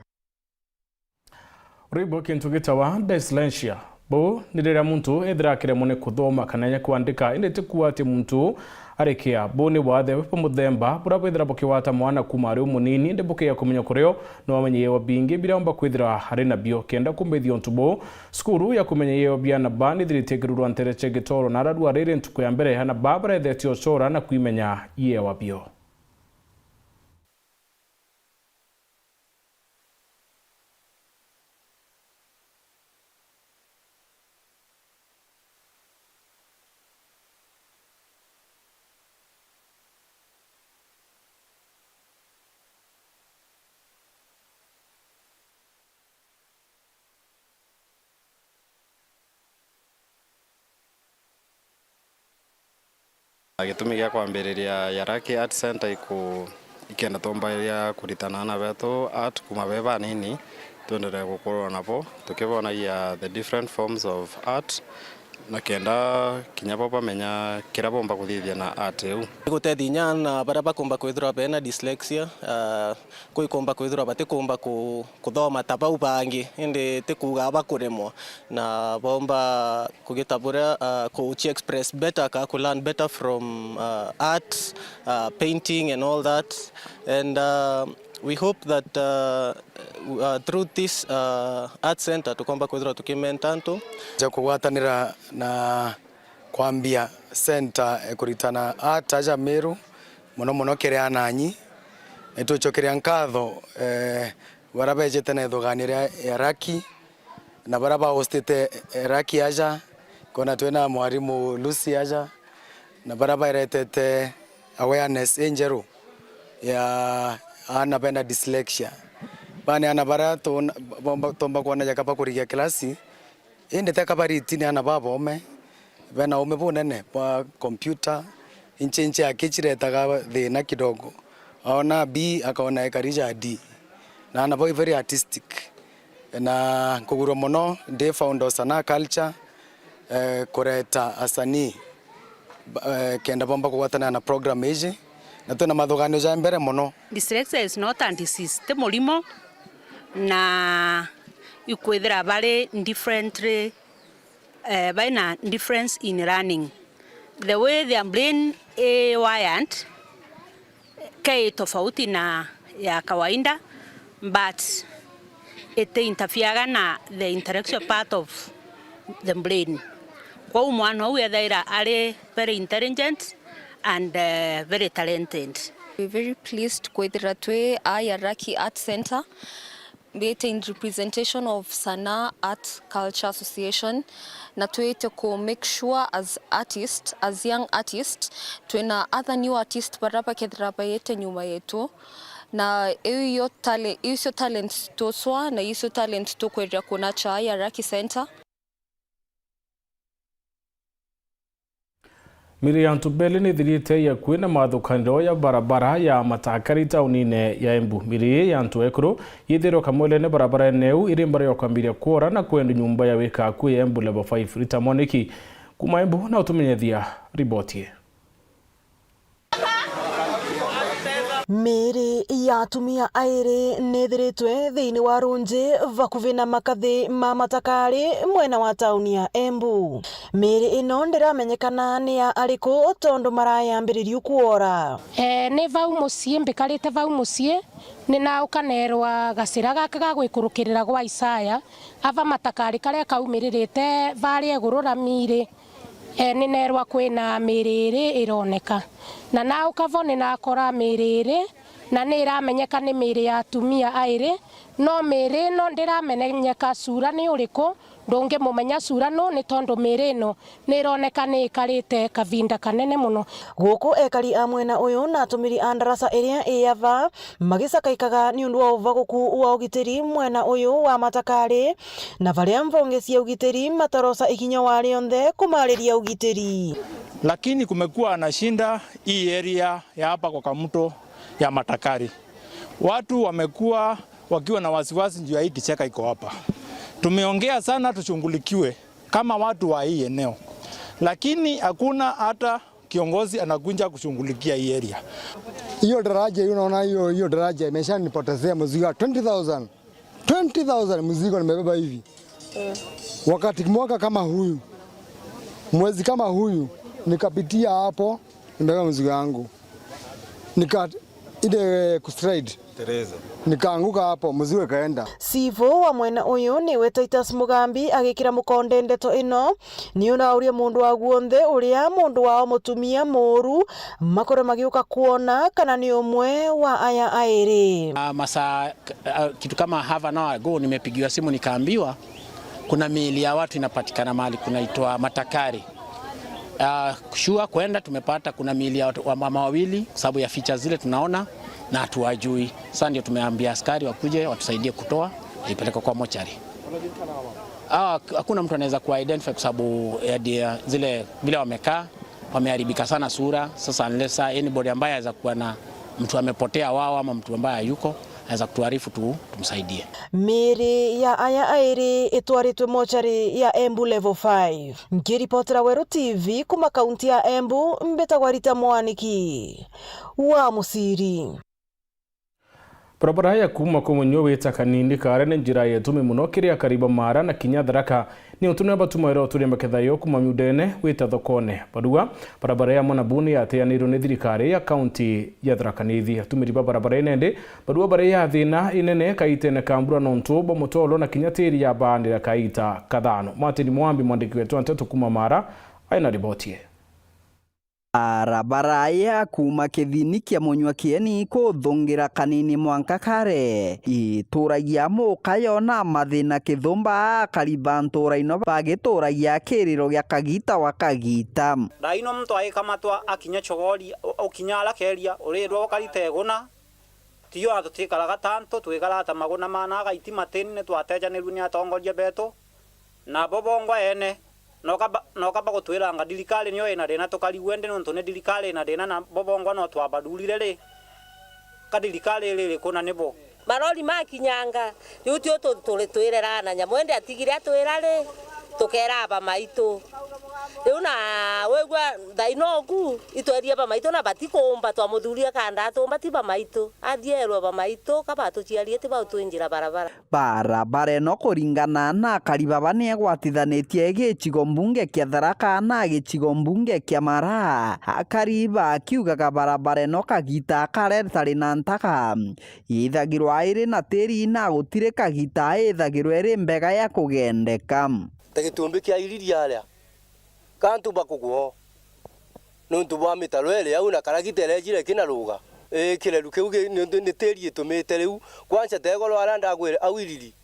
Uraibo kintu gitawa dyslexia. Buu ni riria muntu ethira akiremwa ni kuthoma kana inya kwandika, indi ti kuuga ati muntu arikia. Buu ni wathe bwa muthemba buria bwithira bukigwata mwana kuuma ari umunini, indi bukiga kumenya kurio no amenye iewa bingi biria aumba kwithira ari nabio. Kenda kumbithia untu buu, cukuru ya kumenya iewa bia na ba ni ithirite ikirurwa ntere cia Gitoro na ararua riri ntuku ya mbere, ana ba barethetie ucora na kwimenya iewa bio. Gitumi gia kwambiriria Yaraki Art Centre iku-, ikenda twambaria kuritana aana betu art kuuma be banini, Twenderee gukurura nabo, tukibonagia the different forms of art, na kenda kinya bo bamenya kiria bomba kuthithia na art iu. Igutethia inya na baria bakumba kwithirwa bena dyslexia, ah, kwi kumba kwithirwa batikumba ku-, kuthoma ta bau bangi, indi ti kuuga bakuremwa, na bomba kugita buria, ah, ku-, express better, ka ku learn better from, ah, art, ah, painting and all that. And, ah, we hope that, ah, uh, through this, uh, art center, tukomba kwithirwa tukimenta antu. Ja kugwatanira na kwambia center ikuritana art aja Meru, mono mono kiri ananyi. Nitucokeria nkatho, eh, baria bejete na ithuganio ria, ya Raki, na baria ba hostite, eh, Raki aja, kwona twina mwarimu Lucy aja, na baria baretete awareness injeru ya aana bena dyslexia. Baa ni aana baria tuna-, bomba, tomba kwona jaka bakurigia kirasi, indi teka bariti ni aana babome, bena ume bunene bwa computer, inche inche aki ciretaga thina kidogo. Aona B, akaona ekari ja D. Na aana bau very artistic. Na nkugurwa mono ndi founder o Sanaa Culture, eh, kureta asanii, ba-, eh, kenda bomba kugwatanira na program iji, na twina mathuganio ja mbere mono. Dyslexia is not a disease, ti murimo, na ikwithira bari differently, eh, baina difference in learning. The way their brain i wired, ke tofauti na ya kawaida, but it interfereaga na the intellectual part of the brain. Kwou mwana uu ethaira ari very intelligent and, eh, very talented. We're very pleased kwithira twi aya Raki Art Center. Mbite in representation of Sanaa Art Culture Association, na twite ku make sure as artist, as young artist, twina other new artist baria bakethira baite nyuma yetu, na iu yo tale-, icio talents tuswa, na icio talent tukweria kuna cha ya Raki Center. Miri ya antu beli ni ithirite ya kwina mathukaniro ya barabara ya Matakari taunine ya Embu. Miri ii ya antu ekuru yithirwe kamwelene barabarene iu iri mbere ya kwambiria kwora na kwenda nyumba ya wika akui ya Embu Level five. Rita Mwaniki kuma Embu na utumenyethia riboti ii. Miiri ya atumia airi niithiritwe thiini wa runji vakuvi na makathi ma Matakari mwena wa tauni ya Embu. Miiri ino ndiramenyekana ni ya ariku tondu marayambiririe kwora. Ee, ni vau mucii, mbikarite vau mucii, ni nauka neerwa gacira gaka ga gwikurukirira gwa Isaya, ava Matakari karia kaumiririte varia iguru ra miiri. E, ni neerwa kwina miiri iiri ironeka. Na nauka vo ni nakora miiri iiri, na ni iramenyeka ni miiri ya atumia airi, no miiri ino ndiramenyeka cuura ni uriku, ndungimumenya cuura nu, ni tondu miiri ino ni ironeka ni ikarite kavinda kanene mono. Guku ekari a mwena uyu na atumiri a ndaraca iria i ava magicakaikaga niundu wa uvaguku wa ugitiri mwena uyu wa Matakari, na varia mvonge cia ugitiri mataroca ikinya wa rionthe kumariria ugitiri. Lakini kumekuwa na shinda hii area ya hapa kwa Kamuto ya Matakari. Watu wamekuwa wakiwa na wasiwasi juu ya hii kichaka iko hapa. Tumeongea sana tushughulikiwe kama watu wa hii eneo. Lakini hakuna hata kiongozi anakuja kushughulikia hii area. Hiyo daraja hiyo unaona hiyo, hiyo daraja imeshanipotezea mzigo wa twenty thousand. Twenty thousand mzigo nimebeba hivi. Wakati mwaka kama huyu, mwezi kama huyu, nikapitia hapo, nimebeba mzigo yangu. Nika-, ile kustride. Tereza. Nikaanguka hapo, mzigo ikaenda. Cibu wa mwena uyu niwe Titus Mugambi agikira mukonde ndeto ino, ni urauria mundu wa guonthe uria mundu wao mutumia muuru makorwe magiuka kwona kana ni umwe wa aya airi. Ah, masaa, ah, kitu kama half an hour ago nimepigiwa simu nikaambiwa kuna miili ya watu inapatikana mahali kunaitwa Matakari. Ah, sure kwenda tumepata kuna miili ya watu, wamama wawili, kwa sababu ya features zile tunaona na hatuwajui. Sasa ndio tumeambia askari wakuje watusaidie kutoa, ipeleke kwa mochari. Ah, hakuna mtu anaweza kuwa identify kwa sababu ya dia-, zile vile wamekaa, wameharibika sana sura. Sasa unless anybody ambaye anaweza kuwa na mtu amepotea wao ama mtu ambaye hayuko, Aweza kutuarifu tu, tumsaidie. Miiri ya aya airi itwaritwe mochari ya Embu Level five. Nkiripotera Weru T V kuma kaunti ya Embu, mbitagwa Rita Mwaniki wa Musiri. Barabara ya kuuma Kumunyu wita Kanini Kare ni njira ya itumi muno kiri akari ba Mara na kinya Tharaka, niuntu niyo batumaira uturi maketha yo kuuma miundene wita thokone. Barua barabara ya Mwanabuni yateanirwe ni thirikari ya kaunti ya Tharaka Nithi. Atumiri ba barabara ine ndi barua bari ya thina inene kaitene ka mbura nontu bwa mutolo na kinya tiri ya baandira kaita kathano. Martin Mwambi, mwandiki wetu wa nteto kuuma Mara, aina riboti ye. Barabara ya kuuma kithini kia Munywa Kieni kuthungira Kanini mwanka Kare ituragia mukayo na mathina kithumba akari ba ntura ino bagituragia kiriro gia kagita wa kagita. Thaino muntu aikamatwa akinya Chogori, ukinya ara keria urirwa ukari teguna. Tio na tutikaraga ta antu, twikaraga ta maguna mana agaiti matini, ni twatejanirue ni atongoria betu, na bo bongwa ene, noka ba, noka bagutwiranga thirikari niyo ina thina tukarigua, indi nontu ni thirikari ina thina na bo bongwa no twabathurire ri, ka thirikari iri iriku na ni bo? Marori makinyanga, riu tio tu-, turi twirera na nyamu, indi atigire atwira ri, tukera bamaitu. Riu na wigua thaino uku, itwerie bamaitu na batikuumba, twamuthurire kanda atuumba ti bamaitu. Athierwe bamaitu, ka batuciarie ti bau twinjira barabara. Barabara ino kuringana na akari baba ni igwatithanitie gicigo mbunge kia Tharaka na gicigo mbunge kia Mara. Akari bakiugaga barabara ino kagita kare tari na ntaka, ithagirwa iri na tiri na gutiri kagita ithagirwa iri mbega ya kugendeka. Ta gitumbi kia iriri aria, ka antu bakugwa o. Nontu bwa mitaro iri au na karagita irejire ikinaruga. Ii kireru kiu gi-, ni, ni tiri itumite riu. Kwanza tegoro ara ndagwire au iriri,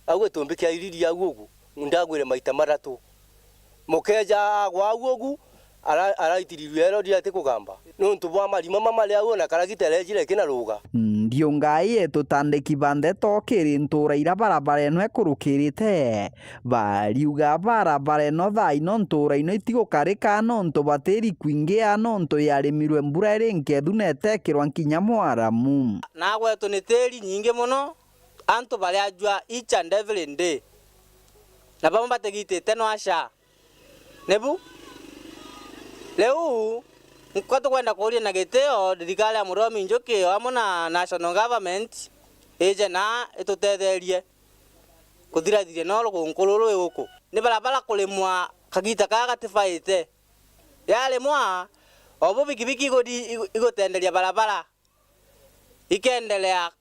au gitumbi kia iriri au ugu, ndagwire maita mathatu. Mukeja agwa au ugu, ara-, araitirirue erori atikugamba. Nontu bwa marima mamari au na karagita irejire ikinaruga. Ndiungai itutandiki ba ndeto kiri ntura ira barabara ino ikurukirite. Bariuga barabara ino thaa ino ntura ino itigukarika nontu batiri kwingia nontu yarimirwe mbura iri nkethu na itekirwa nkinya mwaramu. Na gwetu ni tiri nyingi mono, antu bariajua each and every day. Na bamwe batigitite no aca. Nibu? Riu, nkwa tukwenda kuuria na gitio thirikari ya Muthomi Njuki o amwe na National Government ije na itutetherie. Kuthirathiria no rugunku ruru rwi guku. Ni barabara kurimwa kagita kaa gatibaite. Yarimwa, o bu bikibiki iguthi-, igu-, igutenderia barabara, ikendelea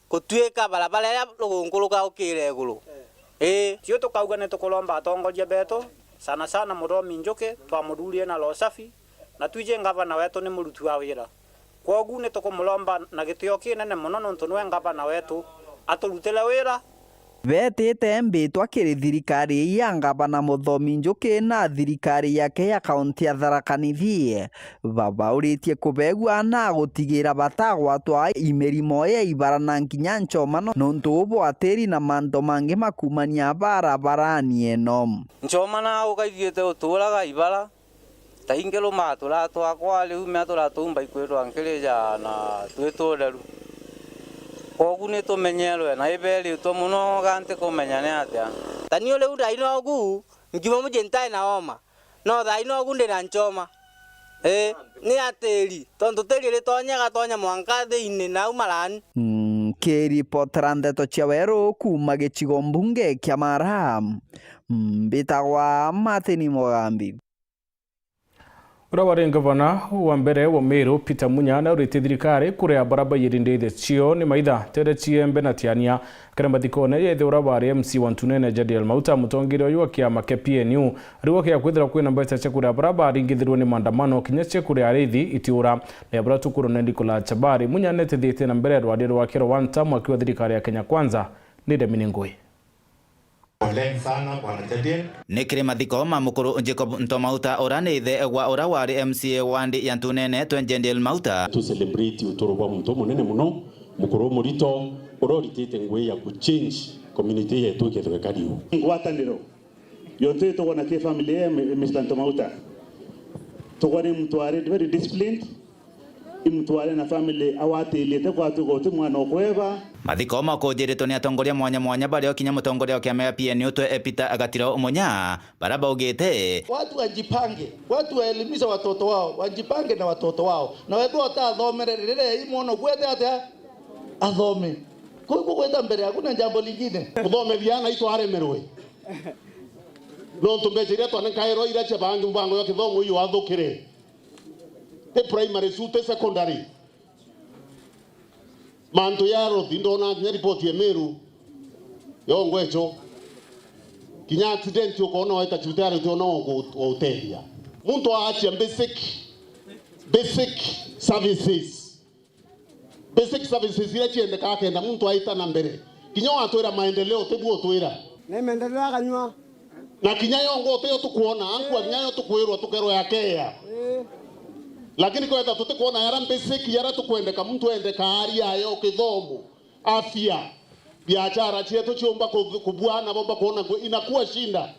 kutuika barabara iria rugunku rukaukire iguru. Ii. Tio tukauga ni tukuromba atongoria betu, sana sana Muthomi Njuki, twamuthurire na roho safi, na twiji ngavana wetu ni muruti wa wira. Kwogu ni tukumuromba na gitio kinene mono nontu niwe ngavana wetu aturutire wira. Betite mbitwa kiri thirikari ii ya ngavana Muthomi Njuki na thirikari yake ya kaunti ya Tharaka Nithi, babauritie kubegua na gutigira batagwatwa i mirimo ya ibara na nkinya nchomano nontu bwa tiri na mantu mangi makumania barabarani ino. Nchomana ukaithiite uturaga ibara, ta ingi rumaa turatwakwa, riu mea turatuumba ikwirwa nkirija na twi tutheru. Kwogu ni tumenyerwe na iberitwe mono, ga ntikumenya ni atia. Ta niu riu ndai nogu, nkiuma mucii ntai na oma, no thaa ino ogu ndi na nchoma. Ii, ni ya tiri, tontu tiri ritonya igatonya mwanka thiini nau marani. Nkiripotera ndeto cia Weru kuuma gicigo mbunge kia Mara, mbitagwa Martin Mugambi. Uria wari ngavana wa mbere wa Meru, Peter Munya, nauritie thirikari kuria baria baiyirindithia cio ni maitha, Terechi, Embe na Tiania. Kiri mathikone ya ithe uria wari M C wa Ntunene, Jadiel Mauta, mutongeria uyu wa kiama kia P N U ariuga kia kwithirwa kwina mbeca cia kuria baria baringithirwe ni maandamano, kinya cia kuria arithi itiura. Na baria tukurona Nicolas Chabari, Munya netithitie na mbere rwaria rwake rwa one term akiuga thirikari ya Kenya Kwanza ni ndemi ni ngui. Poleni sana, Bwana Jadiel. Ni kiri mathiko ma mukuru Jacob Ntomauta, uria ni ithe wa uria wari M C A ward ya Ntunene, twe Jadiel Mauta. Tu celebrate uturo bwa muntu munene muno, mukuru murito, uria uritite ngui ya ku change community yetu ikethirwe ikari uu. Ngwataniro yontu itugwa na ki family ya Mister Ntomauta. Tugwa ni muntu wari very disciplined, Imtware na family awatiliite kwatuga uti mwana ukweba. Mathiko mau makunjiritwe ni atongoria mwanya mwanya, bario kinya mutongoria wa kiama gia P N U twe Peter Agatira Umunya, baria baugite, watu wajipange, watu waelimishe watoto wao, wajipange na watoto wao. Na wethwa utathomere riri, imwono gwete atia athome. Kuu kugwita mbere, hakuna jambo lingine. Kuthomethia ana itwaremerwe. Nontu mbeca iria twanenkairwe iria cia bangi mubango jwa kithomo iyo athukire. Ti primary school, ti secondary. Mantu ya rothi, ndona kinya ripoti ya Meru yongwa icho. Kinya accident ukoona waita cibitari utiona wa ku-, wa utethia. Muntu aachia basic, basic services. Basic services iria ciendekaa kenda muntu aita na mbere. Kinya watwira maendeleo, tibu utwira. Ni maendeleo akanywa. Na kinya yo ngo tiyo tukwona, ankwa kinya yo tukwirwa tukerwa ya kea. Ii. Lakini kwenda tutikwona yara basic yara tukwendeka, muntu endeka aria ayo kithomo, afya, biashara cietu ciumba ku-, kubua na bomba kuona ngu-, inakuwa shinda.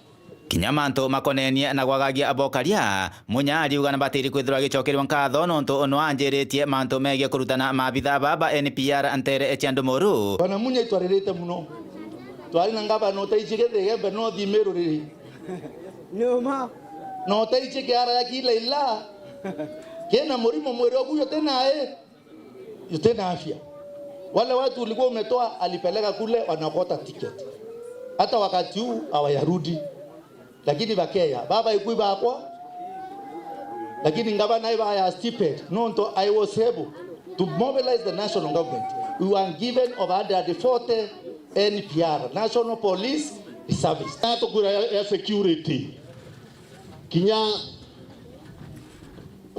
Kinya mantu makonenie na gwagagia abokaria, Munya ariuga nabatiiri kwithirwa agicokerua nkatho nontu nwanjiritie mantu megie kurutana maabitha baba N P R ntere cia Ndumuru. Bwana Munya itwaririte muno. Twari na ngavana utaici Githige, Benothi Meru riri. Ni uma. Na utaici kiara ya kila ila. Kina murimo mwiri oku uti nae. Uti na afya. Wale watu ulikuwa umetoa, alipeleka kule, wanaokota ticket. Hata wakati huu hawayarudi. Lakini bakeya, baba ikui bakwa. Lakini ngavana ibaya stipend. Nontu I was able to mobilize the national government. We were given over hundred forty N P R, National Police Reservists. Tukwira ya, ya security. Kinya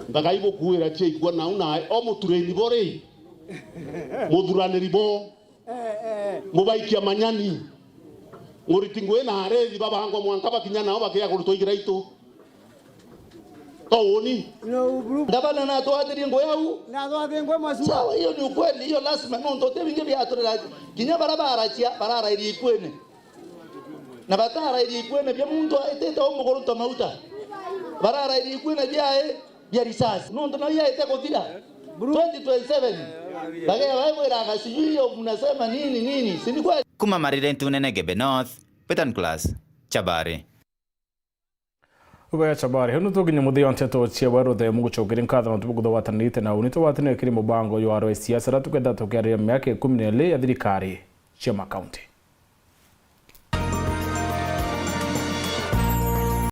nthaga ibukuira ciaigua nau na o mutureni bo ri, muthuraniri bo, mubaikia manyani, muriti ngui na arethi babangwa mwanka bakinya nao bakia kurutwa igiraitu. Tauni. Ngavana natwathirie ngui au. Natwathirie ngui mheshimiwa. Sawa, hiyo ni ukweli, hiyo lazima, nontu uti bingi biaturira. Kinya bara barachia, bararairie ikwene. Na batarairie ikwene bia muntu aitite umugurunta mauta. Bararairie ikwene biae bia risasi. Nontu nao yaite kuthira. Twenty twenty-seven. Bagea bae mwiraga sijui hiyo mnasema nini nini. Si ni kweli? Kuma Marire ntunene Gebe North, Peter Nicholas, Chabari. Ugo ya Chabari, unu tukinye muthia wa nteto cia bwa ruthemu gucokeria nkatho na tubugutho watanirite na uni twatanire kiri mubango jwa arwa siasa ra tukenda tukiariria miaka ikumi na iri ya thirikari cia makaunti.